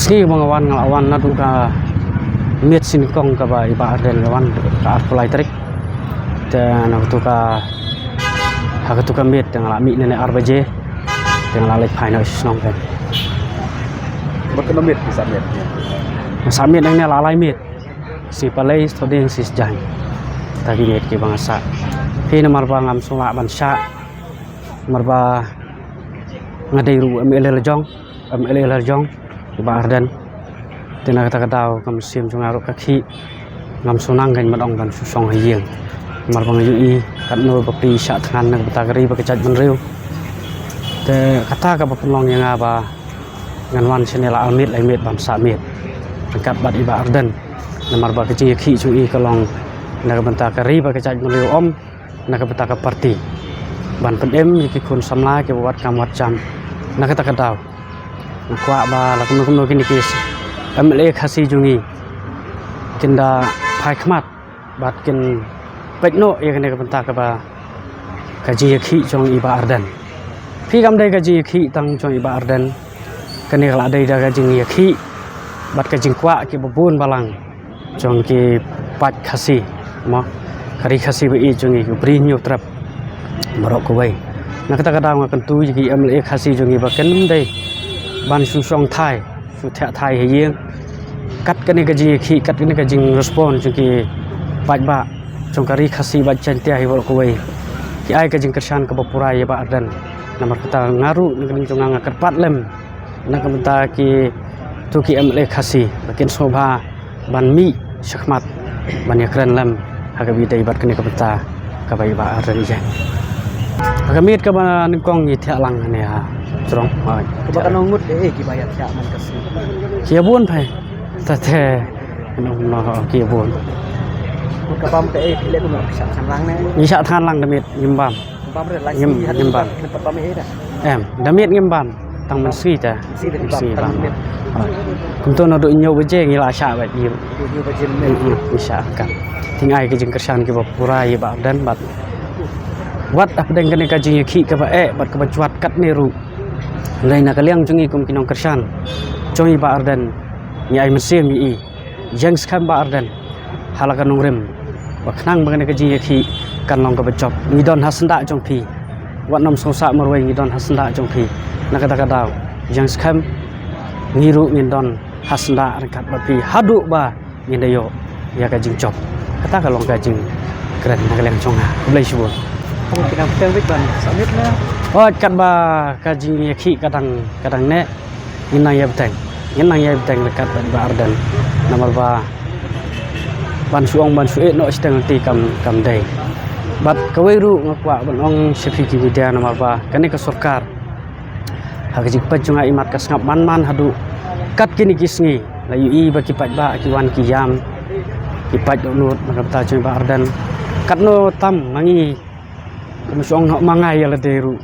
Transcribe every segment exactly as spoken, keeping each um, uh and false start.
Sngi ba nga wan, nga la wan naduh ka miet sien kong kaba i Bah Ardent ka wan, ka arphew lai tarik. Te na katu ka, ha katu ka miet te nga la mih na ne ar baje. Te nga la leit phai noh sha shnong. Te ba kano miet phi sah miet? Nga sah miet nangne la lai miet. Shi palei, soding, shi sjain. Kata ki miet kiba nga sah. Phi, namar ba ngam sngewlah ban shah. Namar ba nga dei ruh M L A la jong, M L A la jong i Bah Ardent. Te na kata ka daw ka mynsiem jong nga ruh ka khih. Ngam sngewthuh kein ban ong ban shu shong ha ïing. Namar ba nga ïohi katno ba phi shah thngan na ka bynta ka ri bad ka jaitbynriew. Te kata kaba pynlong ïa nga ba ngan wan shane la ar miet lai miet ban sah miet ryngkat bad i Bah Ardent. Namar ba ka jingïakhih jong i ka long na ka bynta ka ri bad ka jaitbynriew, ym na ka bynta ka party. Ban pynim ïa ki khun samla kiba wad kam wad jam. Na kata ka daw nga kwah ba la kumno kumno kine ki M L A Khasi jong ngi kin da phai khmat bad kin peit noh ïa kane ka bynta kaba ka jingïakhih jong i Bah Ardent. Phi, kam dei ka jingïakhih tang jong i Bah Ardent. Kane ka la dei da ka jingïakhih bad ka jingkwah kiba bun balang jong ki paid Khasi, mo, ka ri Khasi ba ïeit jong ngi, ki briew Hynñiewtrep baroh kawei. Na kata ka daw nga kyntu ïa ki M L A Khasi jong ngi ba kin ym dei ban shu shong thai, shu thiah thai ha ïing. Kat kane ka jingïakhih, kat kane ka jingrespond jong ki paidbah jong ka ri Khasi bad Jaiñtia hi baroh kawei, ki ai ka jingkyrshan kaba pura ïa Bah Ardent. Namar kata nga ruh na ka liang jong nga nga kyrpad lem na ka bynta kitu ki M L A Khasi ba kin sngewbha ban mih shakhmat ban ïakren lem ha kaba ïadei bad kane ka bynta kaba i Bah Ardent ïeng. Ha ka miet kaba nyngkong ngi thiah lang hangne ha jrong. Hooid. Kaba katno ngut eh kiba ïa thiah man ka sngi? Ki ïa bun phai. Te te, no, no, ki ïa bun. Ngut ka bam te eh, phi leh kumno, phi shah thngan lang ne? Ngi shah thngan lang da miet, ngim bam. Bam re, lai ngim, sngi, ngim bam. Ngim pat bam eh da. Em, da miet ngim bam. Tang mynsngi te. Mynsngi te bam, mynsngi tang bam. Miet. Hooid. Kumto naduh hynñiew baje ngi la shah bad ïa. Hynñiew baje miet. Hmm, hmm, ngi shah kan. Te ngi ai ka jingkyrshan kaba pura ïa Bah Ardent bad wat hapdeng kane ka jingïakhih kaba eh bad kaba jwat katne ruh. Hynrei na ka liang jong ngi kum ki nongkyrshan jong i Bah Ardent, ngi ai mynsiem ïa i. Ïeng skhem Bah Ardent ha la ka nongrim, ba khnang ba kane ka jingïakhih kan long kaba jop. Ngi don ha syndah jong phi. Wat nym sngewsah marwei, ngi don ha syndah jong phi. Na kata ka daw, ïeng skhem, ngi ruh ngin don ha syndah ryngkat bad phi haduh ba ngin da ïoh ïa ka jingjop. Kata ka long ka jingkren na ka liang jong nga. Khublei shibun. Hooid, katba ka jingïakhih ka dang, ka dang neh, ngin nang ïa bteng, ngin nang ïa bteng ryngkat bad Bah Ardent. Namar ba ban shu ong ban shu ïeh noh shiteng lynti kam, kam dei. Bad kawei ruh nga kwah ban ong sha phi ki media, namar ba kane ka sorkar, ha ka jingpeit jong nga, imat ka sngap man man haduh kat kine ki sngi. La ïohi ba ki paidbah ki wan ki ïam, ki paid dohnud na ka bynta jong i Bah Ardent. Katno tam ma ngi, kum shu ong noh ma nga ïa lade ruh,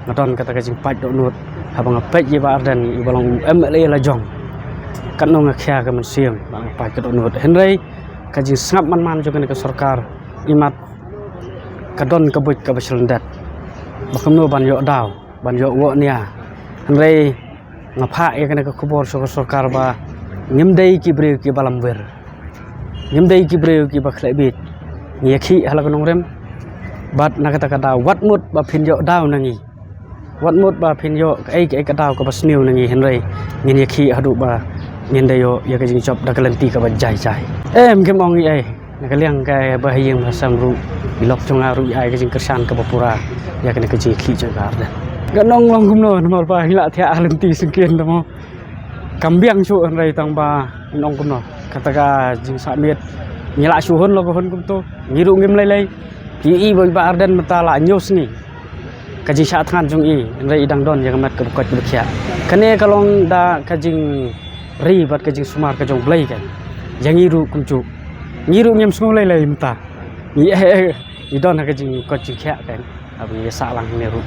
nga don kata ka jingpaid dohnud haba nga peit ïa i Bah Ardent, i ba long u M L A la jong. Katno nga khia ka mynsiem ba nga paid ka dohnud. Hynrei ka jingsngap man man jong kane ka sorkar, imat ka don ka buit kaba shlyndet ba kumno ban ïoh daw ban ïoh woh nia. Hynrei nga phah ïa kane ka khubor sha ka sorkar ba ngim dei ki briew kiba lamwir, ngim dei ki briew kiba khleh bieit. Ngi ïakhih ha la ka nongrim, bad na kata ka daw, wat mut ba phin ïoh daw na ngi, wat mut ba phin ïoh kaei kaei ka daw kaba sniew na ngi, hynrei ngin ïakhih haduh ba ngin da ïoh ïa ka jingjop da ka lynti kaba jai jai. Em, kim ong ei ei. Na ka liang ka ba ha ïing ba ha sem ruh, i lok jong nga ruh i ai ka jingkyrshan kaba pura ïa kane ka jingïakhih jong i Bah Ardent. Ngan ong long kumno, namar ba ngi la thiah ha lynti syngkien, tang mo. Kam biang shuh, hynrei tang ba ngan ong kumno, kata ka jingsah miet ngi la shu hun la ka hun kumto. Ngi ruh ngim lei lei. Ki i ba i Bah Ardent mynta la hynñiew sngi ka jingshah thngan jong i, hynrei i dang don ïa ka met kaba koit kaba khiah. Kane ka long da ka jingri bad ka jingsumar ka jong U Blei, kan. Ïa ngi ruh kumjuh, ngi ruh ngim sngew lei lei mynta. Ngi, eh, eh, ngi don ha ka jingkoit jingkhiah, kan. Haba ngi sah lang hangne ruh.